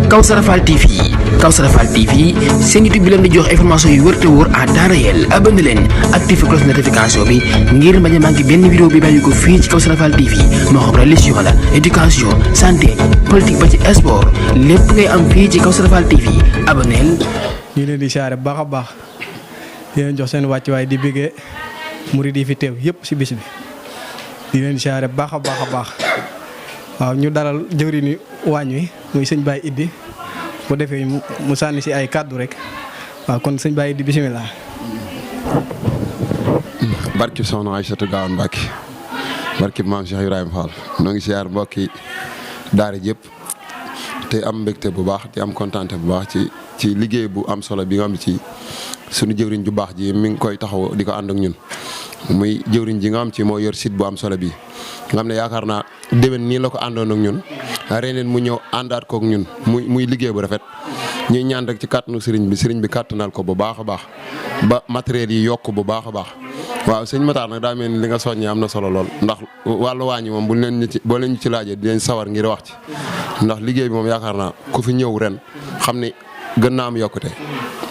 Kawsara Fall TV seen YouTube bi leen di jox information yu wër te wóor à temps réel. abonné leen activé cloche notification bi ngir bañ a manqué benn vidéo bi bàyyi ko fii ci Kawsara Fall TV moo xam religion la éducation santé politique ba ci sport lépp ngay am fii ci Kawsara Fall TV abonné. ñu ngi leen di siyaare bu baax a baax di leen jox seen wàccuwaay di bëggee murid yi fi teew yëpp si bis bi di leen siyaare bu baax a baax waaw ñu dalal jëwriñu waañ wi muy sëñ Baye Iddi bu defee mu sànni si ay kàddu rek waaw kon sëñ Baye Iddi bisimilah. barki soxna Aïssatou Gawane Mbacke barki maam Cheikh Ibrahima Fall noo ngi siyaar mbokki daara jëpp te am mbégte bu baax te am kontaante bu baax ci liggéey bu am solo bi nga xam ci sunu jëwriñ ju baax ji mi ngi koy taxaw di ko ànd ak ñun muy jëwriñ ji nga xam ci moo yor site bu am solo bi nga xam ne yaakaar naa déwén nii la ko àndoon ak ñun reneen mu ñëw àndaat kook ñun muy liggéey bu rafet ñuy ñaan rek ci kàttanu sëriñ bi kàttanal ko bu baax a baax ba matériel yi yokk bu baax a baax waaw sëñ Matar nag daa mel ni li nga soññee am na solo lool ndax wàllu waañi moom boo leen ñu ci laajee di leen sawar ngir wax ci ndax liggéey bi moom yaakaar naa ku fi ñëw ren xam ni gën naa am yokkute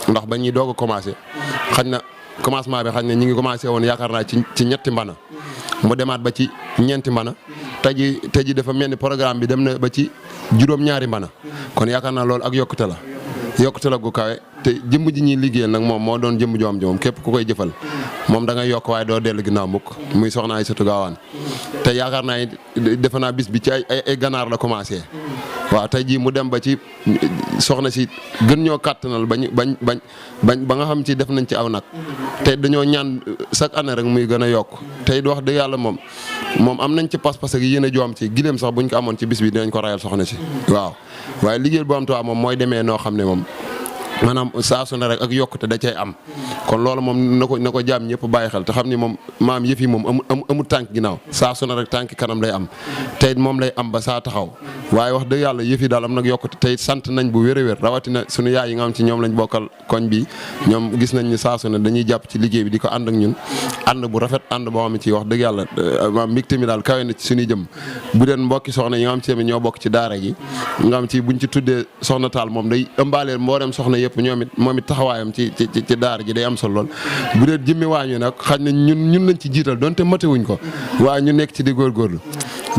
ndax ba ñuy doog a commencé xañ na commencement bi xañ na ñi ngi commencé woon yaakaar naa ci ñetti mbana mu demaat ba ci ñeenti mbana tey ji dafa mel ni programme bi dem na ba ci juróom-ñaari mbana kon yaakaar naa loolu ak yokkute la gu kawe te jëmm ji ñuy liggéeyal nag moom moo doon jëmm joom ji moom képp ku koy jëfal moom da ngay yokk waaye doo dellu ginnaaw mukk muy soxna Aïssatou Gawane te yaakaar naa defe naa bis bi ci ay ganaar la commencé waaw tey jii mu dem ba ci soxna si gën ñoo kàttanal ba nga xam ci def nañ ci aw nag te dañoo ñaan chaque année rek muy gën a yokk tey du wax dëgg yàlla moom am nañ ci pas-pas ak yéen a joom ci gileem sax buñ ko amoon ci bis bi dinañ ko rayal soxna si waaw waaye liggéey bu am tuwaa moom mooy demee noo xam ne moom maanaam saa su ne rek ak yokkute da cay am kon loolu moom na ko jaam ñëpp bàyyi xel te xam ni moom maam yëf yi moom amul tànk ginnaaw saa su ne rek tànk kanam lay am tey moom lay am ba saa taxaw waaye wax dëgg yàlla yëf yi daal am nag yokkute tey sant nañ bu wér a wér rawatina suñu yaay yi nga xam ci ñoom lañ bokkal koñ bi ñoom gis nañ ni saa su ne dañuy jàpp ci liggéey bi di ko ànd ak ñun ànd bu rafet ànd boo xam ne ci wax dëgg yàlla maam mbégte mi daal kawe na ci suñuy jëm bu deen mbokki soxna yi nga xam ci tamit ñoo bokk ci daara gi nga xam ci buñ ci tuddee soxna Taal moom day ëmbaaleel mboolem soxna yëpp moom it taxawaayam ci daara ji day am solo lool bu dee jëmmi waañu nag xañ na ñun lañ ci jiital donte matewuñ ko waaye ñu nekk ci di góorgóorlu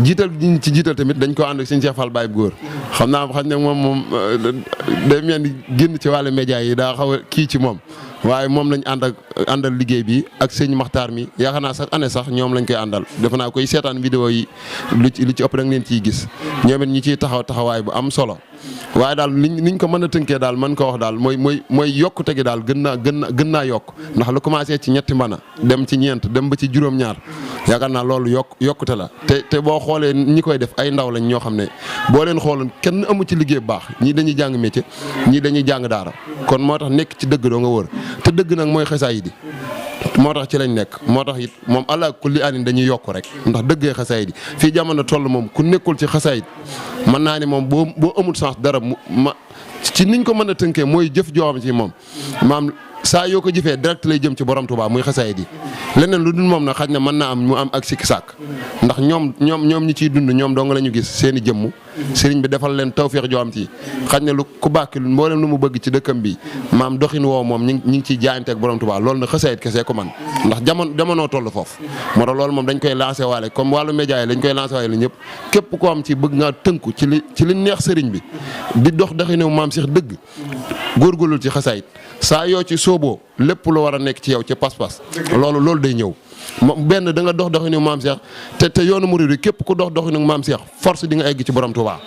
jiital ñu ci jiital tamit dañ ko ànd ak sëñ Cheikh Fall Baye góor xam naa xañ na moom day mel ni génn ci wàllu média yi daa xaw a kii ci moom waaye moom lañ àndal liggéey bi ak sëñ Maxtaar mi yaakaar naa sax année sax ñoom lañ koy àndal defe naa koy seetaan vidéo yi lu ci ëpp da nga leen ciy gis ñoom it ñu ciy taxawaay bu am solo waaye daal niñ ko mën a tënkee daal mën ko wax daal mooy yokkute gi daal gën naa yokk ndax lu commencé ci ñetti mbana dem ci ñeent dem ba ci juróom-ñaar yaakaar naa loolu yokkute la te boo xoolee ñi koy def ay ndaw lañ ñoo xam ne boo leen xooloon kenn amu ci liggéey bu baax ñii dañuy jàng métier ñii dañuy jàng daara kon moo tax nekk ci dëgg doo nga wër te dëgg nag mooy xasaayid yi moo tax ci lañ nekk moo tax it moom allah kulli anin dañuy yokk rek ndax dëggee xasaayid yi fii jamono toll moom ku nekkul ci xasaayid mën naa ni moom boo amul chance dara ci niñ ko mën a tënkee mooy jëf joo xam ci moom maam saa yoo ko jëfee direct lay jëm ci borom Tuubaa muy xasaayid yi leneen lu dul moom nag xaj na mën naa am mu am ak sikki sàkk ndax ñoom ñi ciy dund ñoom dong la ñu gis seen i jëmm sëriñ bi defal leen tawféex joo am ci xaj na lu ku bàkki lu mboolem lu mu bëgg ci dëkkam bi maam doxin woo moom ñi ngi ciy jaayante ak borom Tuubaa loolu nag xasaayid kese ko man ndax jamono toll foofu moo tax loolu moom dañ koy lancé waale comme wàllu média yi lañ koy lancé waale la ñëpp képp koo am ci bëgg ngaa tënku ci li neex sëriñ bi di dox doxinu maam Cheikh dëgg góorgóorlu ci xasaayid saa yoo ci sooboo lépp lu war a nekk ci yow ci pas-pas loolu day ñëw benn da nga doxinu maam Cheikh te yoonu murid yi képp ku doxinu maam Cheikh force di nga egg ci borom Tuubaa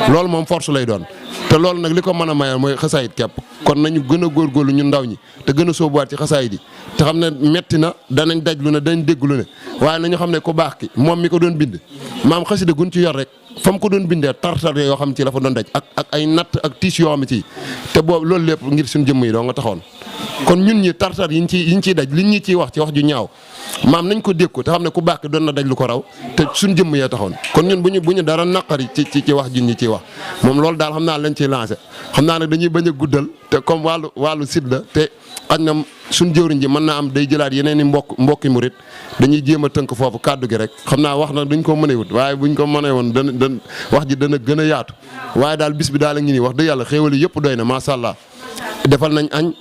loolu moom force lay doon te loolu nag li ko mën a mayal mooy xasaayid képp kon nañu gën a góorgóorlu ñun ndaw ñi te gën a sóobuwaat ci xasaayid yi te xam ne metti na danañ daj lu ne danañ dégg lu ne waaye nañu xam ne ku baax ki moom mi ko doon bind maam xasida gun ci yor rek fa mu ko doon bindee tartar yoo xam ci la fa doon daj ak ay natt ak tiis yoo xam ci te boobu loolu lépp ngir suñu jëmm yi doo nga taxoon kon ñun ñi tartar yiñ ciy daj liñ ñi ciy wax ci wax ju ñaaw maam nañ ko dékku te xam ne ku baax ki doon na daj lu ko raw te suñ jëmm yee taxoon kon ñun bu ñu dara naqari ci wax ji ñi ciy wax moom loolu daal xam naa lañ ciy lancé xam naa nag dañuy bañ a guddal te comme wàllu site la te xaj na suñ jëwriñ ji mën naa am day jëlaat yeneen i mbokki murit dañuy jéem a tënk foofu kàddu gi rek xam naa wax na duñ ko mënee wut waaye buñ ko mënee woon dana wax ji dana gën a yaatu waaye daal bis bi daal a ngi nii wax dëgg yàlla xéewal yi yëpp doy na macha allah defal nañ añ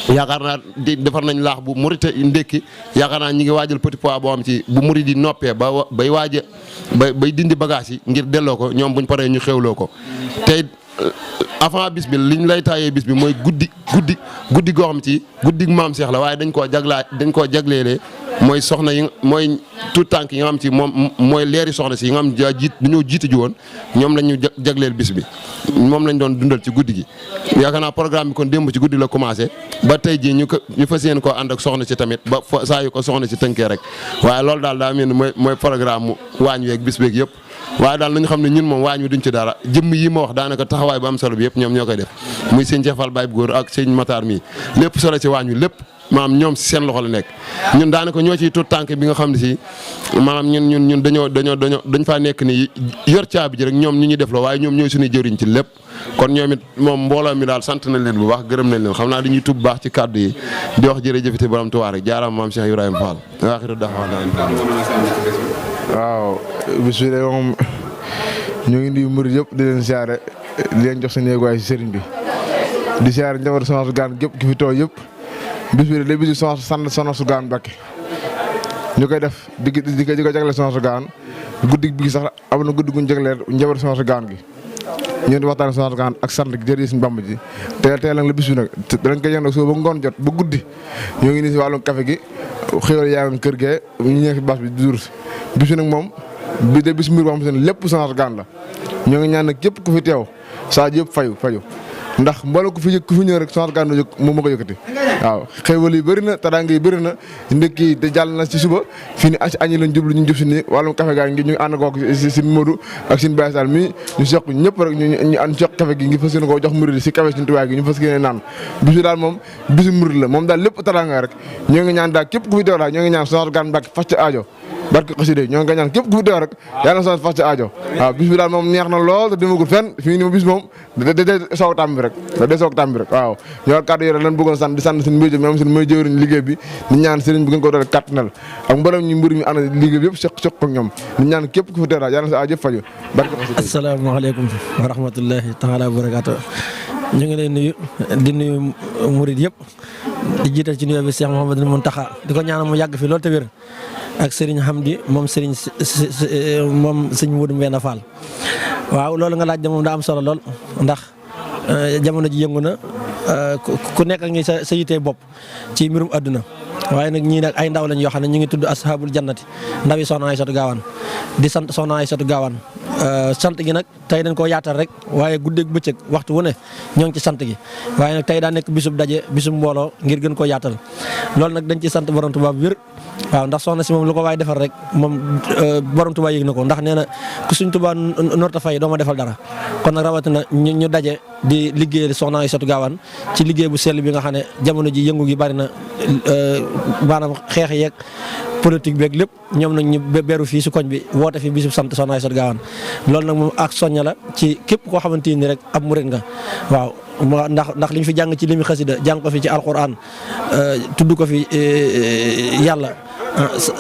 yaakaar naa defar nañ laax bu murite ndékki yaakaar naa ñi ngi waajal petit pois boo xam ci bu murit yi noppee bay waaja bay dindi bagage yi ngir delloo ko ñoom buñ paree ñu xéwloo ko tey avant bis bi liñ lay taayee bis bi mooy guddi goo xam ci guddi maam Cheikh la waaye dañ koo jagleelee mooy soxna yi mooy tout tànk yi nga xam ci moom mooy leeri soxna si yi nga xam dañoo jiitu ji woon ñoom lañ ñu jagleel bis bi moom lañ doon dundal ci guddi gi yaakaar naa programme bi kon démb ci guddi la commencé ba tey jii ñu fas yéene koo ànd ak soxna si tamit ba saa yu ko soxna si tënkee rek waaye loolu daal daa mel ni mooy programme mu waañ weeg bis beeg yëpp waaye daal nañu xam ne ñun moom waañ wi duñ ci dara jëmm yi ma wax daanaka taxawaay bu am solo bi yëpp ñoom ñoo koy def muy sëñ Cheikh Fall Baye bu góor ak sëñ Matar mii lépp solo ci waañ wi lépp maanaam ñoom si seen loxo la nekk ñun daanaka ñoo ciy tuut tànk bi nga xam ne si maanaam ñun dañ faa nekk ni yor caabi ji rek ñoom ñu ñuy def la waaye ñoom ñooy suñuy jëriñ ci lépp kon ñoom it moom mbooloo mi daal sant nañ leen bu baax gërëm nañ leen xam naa dañuy tub baax ci kàddu yi di wax jërëjëfite borom Tuubaa rek jaaraam maam Cheikh Ibrahima Fall waaxiru daxwaana waaw bis bi de moom ñu ngi nuyu murid yëpp di leen siyaare di leen jox seen yéeguwaay si sëriñ bi di siyaare njaboot Soxna su Gaan gépp ki fi toog yëpp bis bi de léegi bis bi Soxna su Gaan Mbàkke ñu koy def di ko jagleel Soxna su Gaan guddi bi sax am na guddi gu ñu jagleel njaboot Soxna su Gaan gi ñu di waxtaan Soxna su Gaan ak sant jërëjëf suñu Bàmba ji teel la bis bi nag dañ koy yëngu suba ba ngoon jot ba guddi ñoo ngi nii si wàllum café gi xéwal yaa ngi kër gee ñu ñëw si bâche bi di dur bis bi nag moom bi de bis mbir boo xam ne lépp Soxna su Gaan la ñoo ngi ñaan nag képp ku fi teew saa ji yëpp faju ndax mbooloo ku fi ñëw rek Soxna su Gaan moom moo ko yëkkati waaw xéwal yi bëri na teraanga yi bëri na ndekki te jàll na ci suba fii ni añi lañ jublu ñu jub si nii wàllum café gaa ngi ñu ànd kook sin Modou ak sin Baye Sall mi ñu seq ñëpp rek ñu ànd seq café gi ngi fas yéene ko jox murid si café sin tubaay gi ñu fas yéene naan bisu daal moom bisu murid la moom daal lépp teraanga rek ñoo ngi ñaan daal képp ku fi teew daal ñoo ngi ñaan Soxna su Gaan Mbàkke fas ci aajo barke xasida ñoo ngi ñaan képp ku fi teew rek yàlla na soxna fas ci aajo waaw bis bi daal moom neex na lool te demagul fenn fii nii bis moom da soog tàmbi rek waaw ñoo kàddu yi lan bëggoon sant di sant suñu mbéy mi am suñu mooy jëwriñ liggéey bi di ñaan sëriñ bi gën ko doole kàttanal ak mboolem ñu mbir mi ànd liggéey bi yëpp soq ak ñoom di ñaan képp ku fi teew daal yàlla na sa aajo yëpp faju barke xasida asalaamaaleykum wa rahmatullahi taala wa barakaatu ñu ngi leen nuyu di nuyu murid yëpp di jiital ci nuyoo bi Cheikh Mouhamadou Mountakha di ko ñaanal mu yàgg fi loolu te wér ak Serigne Hamdi moom Serigne Modou Mbenda Fall waaw loolu nga laaj de moom daa am solo lool ndax jamono ji yëngu na ku nekk ak ngi sa yitee bopp ci mbirum àdduna waaye nag ñii nag ay ndaw lañ yoo xam ne ñu ngi tudd ashabul jannati ndawi soxna Aysatu Gaawaan di sant soxna Aysatu Gaawaan sant gi nag tey dañ koo yaatal rek waaye guddeeg bëccëg waxtu wu ne ñoo ngi ci sant gi waaye nag tey daa nekk bisub daje bisub mbooloo ngir gën koo yaatal loolu nag dañ ci sant borom Tuubaa bu wér waaw ndax soxna si moom lu ko waay defal rek moom borom Tuubaa yëg na ko ndax nee na ku suñ Tuubaa norta fay doo ma defal dara kon nag rawatina ñu daje di liggéeyal soxna Aysatu Gaawaan ci liggéey bu sell bi nga xam ne jamono ji yëngu gi bari na maanaam xeex yeeg politique beeg lépp ñoom nag ñu beru fii si koñ bi woote fi bisub sant soxna Aysatu Gaawaan loolu nag moom ak soñña la ci képp koo xamante ni rek ab murit nga waaw ndax liñ fi jàng ci limi xasida jàng ko fi ci alquran tudd ko fi yàlla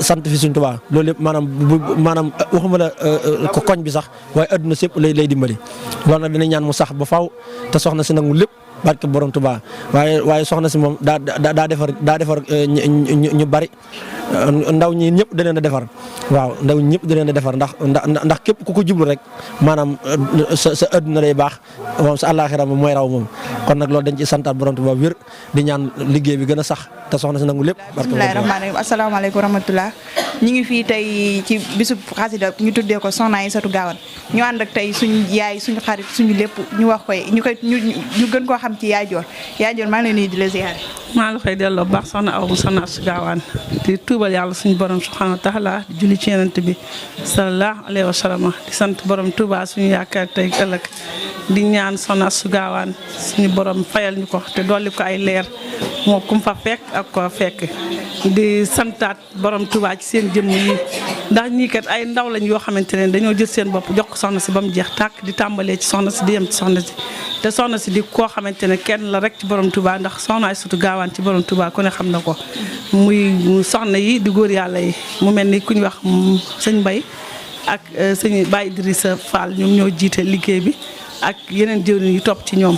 sant fi suñ Tuubaa loolu lépp maanaam waxuma la ko koñ bi sax waaye adduna sépp lay dimbali loolu nag dina ñaan mu sax ba faw te soxna si nangu lépp barke borom Tuubaa waaye soxna si moom daa defar ñu bari ndaw ñi ñëpp da leen a defar waaw ndaw ñi ñëpp da leen a defar ndax képp ku ko jublu rek maanaam sa adduna lay baax moom sa àllaaxira moom mooy raw moom kon nag loolu dañ ci santaat borom Tuubaa wér di ñaan liggéey bi gën a sax te soxna si nangu lépp. bismillaahi rahmaani rahiim asalaamaaleykum wa rahmatulah ñu ngi fii tey ci bisub xasida ñu tuddee ko soxna Aysatu Gaawaan ñu ànd ak tey suñu yaay suñu xarit suñu lépp ñu wax koy ñu gën koo xam ci yaay Joor maa ngi leen di la ziyaare. maa ngi koy delloo baax soxna aw soxna Aysatu Gaawaan di tuubal yàlla suñu borom subhaanahu wa taala di julli ci Yonent bi sallallahu alayhi wa sallam di sant borom Tuubaa suñu yaakaar tey ëllëg di ñaan Soxna Astou Gawane suñu borom fayal ñu ko te dolli ko ay leer moo kum fa fekk ak ko fekk di santaat borom Touba ci seen jëmm yi ndax ñii kat ay ndaw lañ yoo xamante ne dañoo jël seen bopp jox ko soxna si ba mu jeex tàkk di tàmbalee ci soxna si di yem ci soxna si te soxna si di koo xamante ne kenn la rek ci borom Touba ndax Soxna Astou Gawane ci borom Touba ku ne xam na ko muy soxna yi di góor yàlla yi mu mel ni ku ñu wax sëñ Mbay ak sëñ Baye Idrissa Fall ñoom ñoo jiite liggéey bi ak yeneen jëwriñ yi topp ci ñoom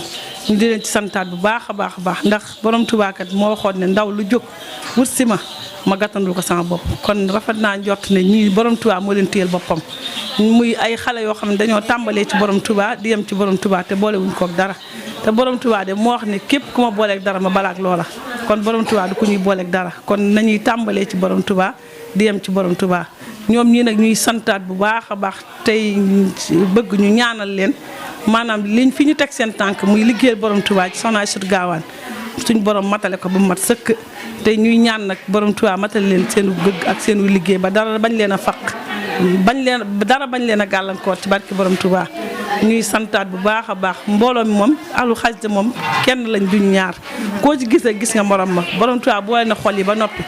ñu di leen ci santaat bu baax a baax a baax ndax borom Touba kat moo waxoon ne ndaw lu jóg wut si ma gàttandul ko sama bopp kon rafet naa njort ne ñii borom Touba moo leen téyel boppam muy ay xale yoo xam ne dañoo tàmbalee ci borom Touba di yem ci borom Touba te boole wuñ koog dara te borom Touba de moo wax ne képp ku ma booleeg dara ma balaak loola kon borom Touba du ku ñuy booleeg dara kon nañuy tàmbalee ci borom Touba di yem ci borom Touba ñoom ñii nag ñuy santaat bu baax a baax tey bëgg ñu ñaanal leen maanaam liñ fi ñu teg seen tànk muy liggéeyal borom Touba ci Soxna Astou Gawane suñ borom matale ko ba mu mat sëkk te ñuy ñaan nag borom Touba matale leen seen gëgg ak seen liggéey ba dara bañ leen a faq bañ leen a gàllankoor ci barke borom Touba ñuy santaat bu baax a baax mbooloo mi moom ahlu xasida moom kenn lañ duñ ñaar koo ci gis nga morom ma borom Touba boole na xol yi ba noppi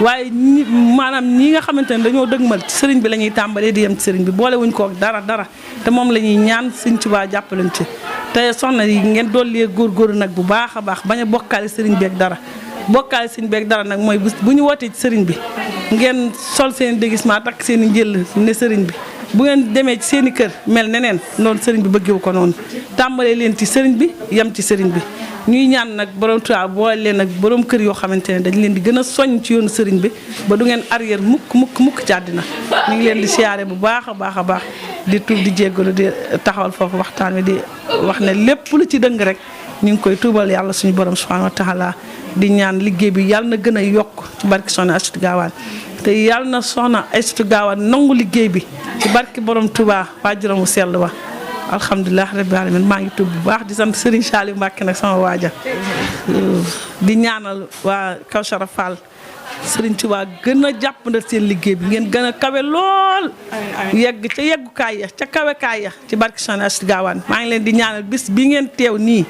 waaye maanaam ñi nga xamante ne dañoo dëgmal ci sëriñ bi la ñuy tàmbalee di yem ci sëriñ bi boole wuñ ko dara te moom la ñuy ñaan Sëriñ Touba jàppalañ ci te soxna yi ngeen dollee góorgóorlu nag bu baax a baax bañ a bokkaale sëriñ beeg dara bokkaale sëriñ beeg dara nag mooy bu ñu wootee ci sëriñ bi ngeen sol seen déguisement takk seen i njël ne sëriñ bi bu ngeen demee ci seen i kër mel neneen noonu sëriñ bi bëggewu ko noonu tàmbalee leen ci sëriñ bi yem ci sëriñ bi ñuy ñaan nag borom Touba boole leen nag borom kër yoo xamante ne dañ leen di gën a soññ ci yoonu sëriñ bi ba du ngeen arrière mukk ci àddina ñu ngi leen di siyaare bu baax a baax a baax di tuub di jéggalu di taxawal foofu waxtaan wi di wax ne lépp lu ci dëng rek ñu ngi koy tuubal yàlla suñu borom subhanahu wa taala di ñaan liggéey bi yàlla na gën a yokk ci barke Soxna Astou Gawane te yàlla na Soxna Astou Gawane nangu liggéey bi ci barke borom Touba waajuram mu sell wa alhamdulilah rabbil alamin maa ngi tuub bu baax di sant Serigne Saliou Mbacke nag sama waaja di ñaanal waa Kawsara Fall Serigne Touba gën a jàppandal seen liggéey bi ngeen gën a kawe lool yegg ca yeggukaay ya ca kawekaay ya ci barke Soxna Astou Gawane maa ngi leen di ñaanal bis bi ngeen teew nii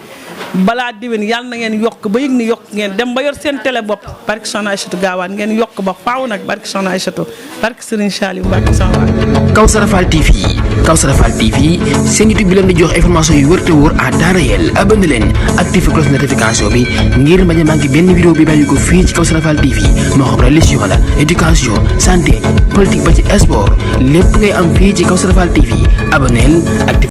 balaa déwén yàlla na ngeen yokk ba yëg ni yokk ngeen dem ba yor seen télé bopp barke Soxna Astou Gawane ngeen yokk ba faaw nag barke Soxna Astou barke Serigne Saliou Mbacke sama waaj Kawsara Fall TV seen YouTube bi leen di jox information yu wër te wóor à temps réel abonné leen activé cloche notification bi ngir bañ a manqué benn vidéo bi bàyyi ko fii ci Kawsara Fall TV moo xam religion la éducation santé politique ba ci sport lépp ngay am fii ci Kawsara Fall TV abonné activé